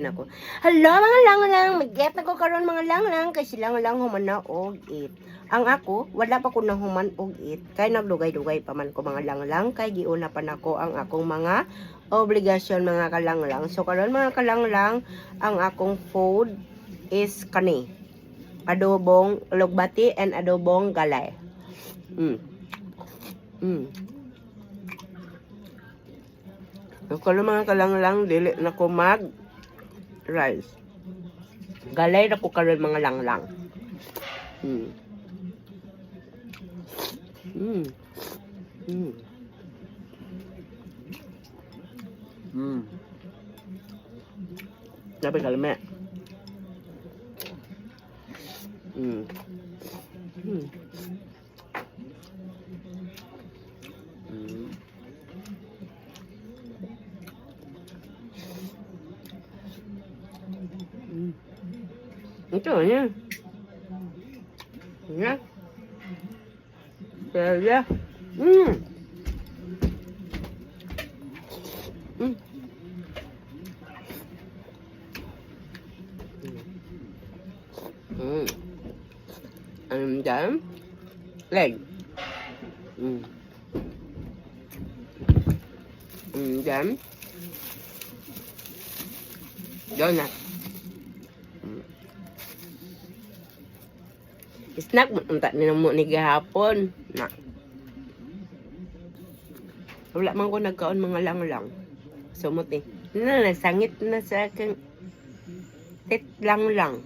Nako. Hello, mga lang-lang, mag-get na ko karon, mga lang-lang, kay sila lang human na og eat. Ang ako, wala pa ko nang human og eat kay nagdugay-dugay pa man ko, mga lang-lang, kay giuna pa nako ang akong mga obligasyon, mga kalanglang. So karon, mga kalanglang, ang akong food is kani. Adobong alugbati and adobong galay. So karon, mga kalanglang, dili na ko mag rice. Galay na ko karon, mga langlang. Dapat kalme. Ito niya. Yeah. Yeah. And then leg. And then donut. Snack mo unta ni mo ni gahapon. Na. Wala man ko nagkaon, mga lang-lang. Sumot eh. Na, nasangit na sa aking tit lang-lang.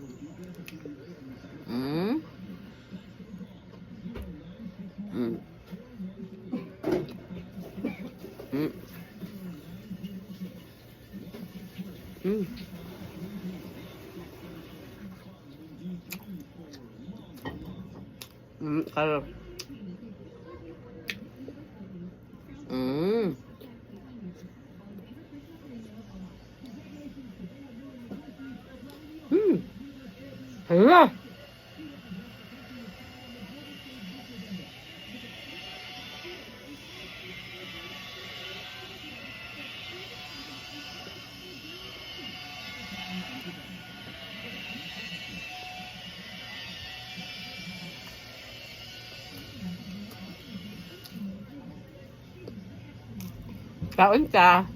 Karo. Hala. Kaon ka.